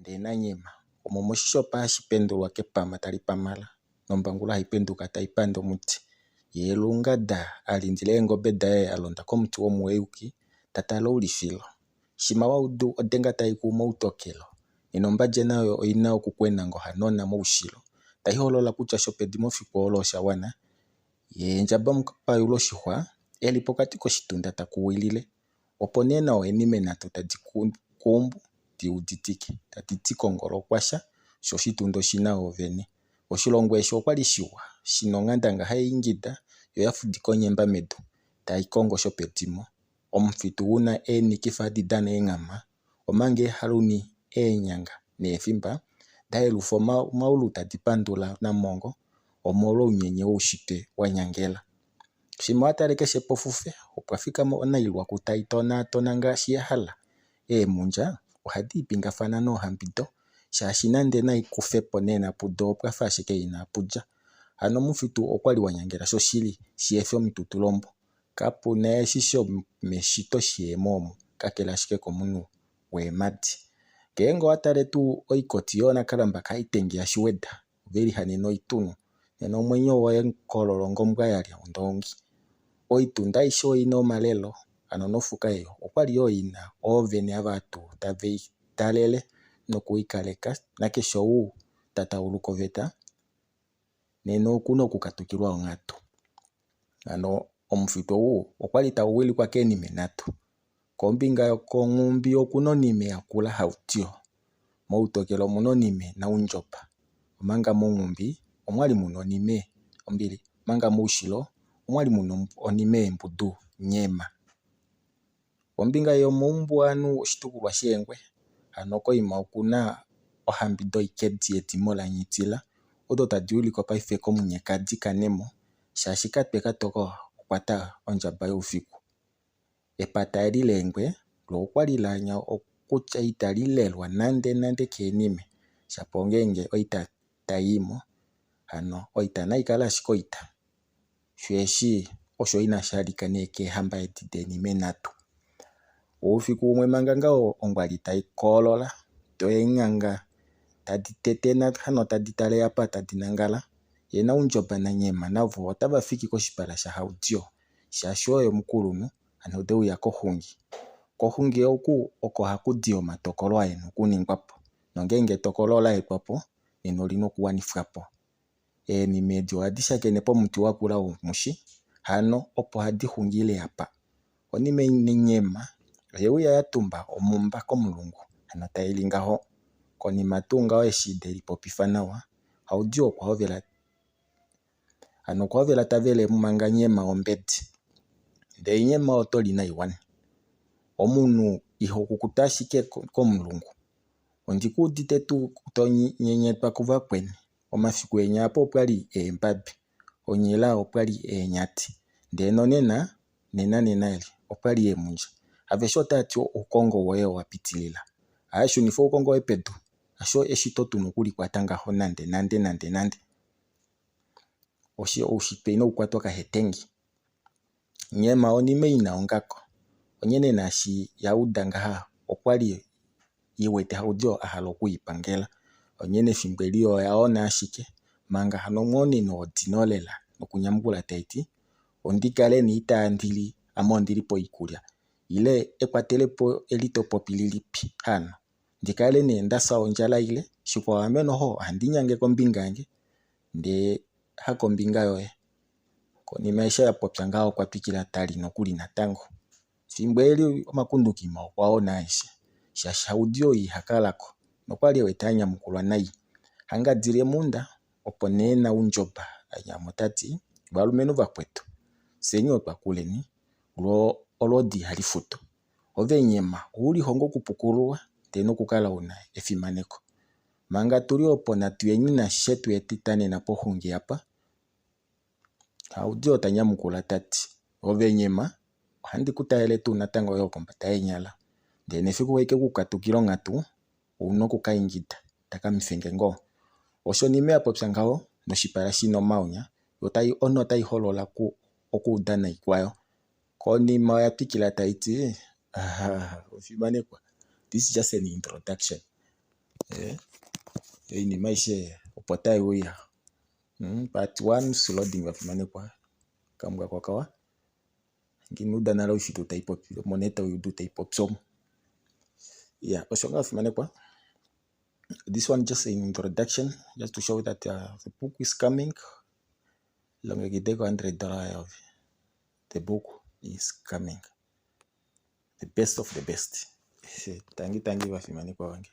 Ndee nanyema, omo moshishopa hashi pendulwa kepama tali pamala, nombangula hai penduka tai pande omuti. Ye Lungada a lindila eengobe daye a londa komuti womueyuki ta tale oulifilo. Shima wa udu odenga tai kuu moutokelo, nena ombadje nayo oi na okukwena ngohanona moushilo, tai holola kutya shopedimo fiku olo osha wana. Ye Ndjaba mupayula oshixwa e li pokati koshitunda ta kuwilile. Opo nee nawa eenime nhatu tadi kuumbu di uditike, tadi ti kongolo okwa sha, sho oshitunda oshi na oovene. Oshilongo eshi okwali shiwa, shi na onghandanga hai ingida yo ya fudika onyemba medu, tai kongo shopedimo. Omufitu u na eenikifa hadi dana eenghama, omanga eehaluni, eenyanga neefimba da yelufa omaulu tadi pandula Namgongo omolwounyenye woushitwe wa nyangela. Shimha wa tale keshe pofufe, opwa fikama onailwaku tai tonaatona ngaashi ya hala. Eemhundja ohadi ipingafana noohambido, shaashi nande nai kufe po nena pudo opwa fa ashike inaapu dja. Hano omufitu okwa li wa nyangela shoshili, shihe fi omitutulombo. Kapu na eshi shomeshito shihemo omu, kakele ashike komunhu weemhadi. Ngeenge owa tale tuu oikoti yoonakalamba kaitengi yaShiweda, ove lihanena oitunhu, nena omwenyo woye kololo ngombwa ya lya ondoongi. Oitunda aishe oi na omalelo, hano nofuka ei okwa li yoo i na oovene ava tuu tave i talele noku i kaleka, nakeshe ou ta tauluka oveta nena oku na okukatukilwa onghatu. Hano omufitu ou okwa li tau wilikwa keenime nhatu. Kombinga yokonghumbi oku na onime yakula Hautio, moutokelo omu na onime Naundjopa, omanga monghumbi omwali mu na onime Ombili, omanga moushilo omwali mu na onime yembudu Nyema. Kombinga yomaumbuwanhu oshitukulwa shEengwe, hano koima oku na ohambido oikedi yedimo laNyitila odo tadi wilikwa paife komunyekadi Kanemo shaashi katwe katoka okwa ta ondjaba youfiku. Epata eli leengwe lo okwali la anya okutya itali lelwa nande nande keenime, shapo ongeenge oita tai i mo. Hano oita nai kale ashike oita, sho eshi osho inashi halika nee keehamba edi deenime nhatu. Oufiku umwe manga ngaho ongwali tai koolola, do eenghanga tadi tetena hano tadi tale apa tadi nangala, ye Naundjoba naNyema navo otava fiki koshipala shaHaudiyo shaashi oye omukulunhu, hano ode uya koxungi. Koxungi oku oko haku di omatokolo aa ena okuningwa po, nongeenge etokolo ola etwa po, nena olina okuwanifwa po. Eenima edi ohadi shakene pomuti wakula womushi, hano opo hadi xungile apa. Onima inyema oye uya ya tumba omumba komulungu, hano tai li ngaho. Konima tuu ngaho eshi de lipopifa nawa, Haudiyo okwa hovela Hano okwa hovela ta vele manga Nyema ombedi. Ndee Nyema oto li nai wani. Omunhu iho kukuta ashike komulungu. Ondi ku udite tuu to nyenyetwa kuvakweni. Omafiku enya apa opwa li eembabi, onghela opwa li eenyati, ndee nonena, nena nena eli, opwa li eemundja. Aveshe otava ti oukongo woye owa pitilila. Aaye shunifa oukongo woye pedu. Hasho eshito tu na okulikwata ngaho nande nande nande nande. Oushitwe inau kwatwa kahetengi. Nyema onime ina ongako. Onghene naashi ya uda ngaha okwa li i wete Haudio a hala oku i pangela. Onghene efimbo eli oya ona ashike manga hano omwooneno wodino lela nokunyamukula tai ti, Ondi kale nee itaandi li ame ondi li poikulya ile ekwatelepo eli to popi lilipi hano? Ndi kale nee nda fya ondjala ile shikwao ame noho ohandi nyange kombinga yange ndee hakombinga yoye. Konima eshi a popya ngaho okwa twikila ta li nokuli natango. Fimbo eli omakundukima okwa ona aeshe shaashi Haudiyo iha kala ko nokwali e wete a nyamukulwa nai. Hanga dile munda opo nee Naundjoba a nyamo ta ti, Valumenhu vakwetu, fyeni otwa kuleni, lwo olwoodi ihali futu. Ove nyema, ou lihonga okupukululwa ndee nokukala u na efimaneko. Manga tu li opo natu yeni nashi she tu etita nena poxungi apa. Haudiyo ta nyamukula ta ti, Ove nyema, ohandi ku talele tuu natango yoo kombada yeenyala, ndee nefiku haike ku katukila onghatu, ou na oku ka ingida, takamife nge ngoo. Osho Nime a popya ngaho noshipala shi na omaunya, yo tai ono tai holola okuuda nai kwayo. Konima oya twikila tai ti, Omufimanekwa, this is just an introduction. Oinima aishe opo tai uya. Part 1 is loading vafimanekwa. Kambwa kawa. Nghi nale oifitu tai popi, omo nee tau tai popi omo. Yeah, osho nga vafimanekwa. This one just an introduction, just to show that the book is coming. Longekideko $100 yovi. The book is coming. The best of the best. Tangi tangi vafimanekwa vange.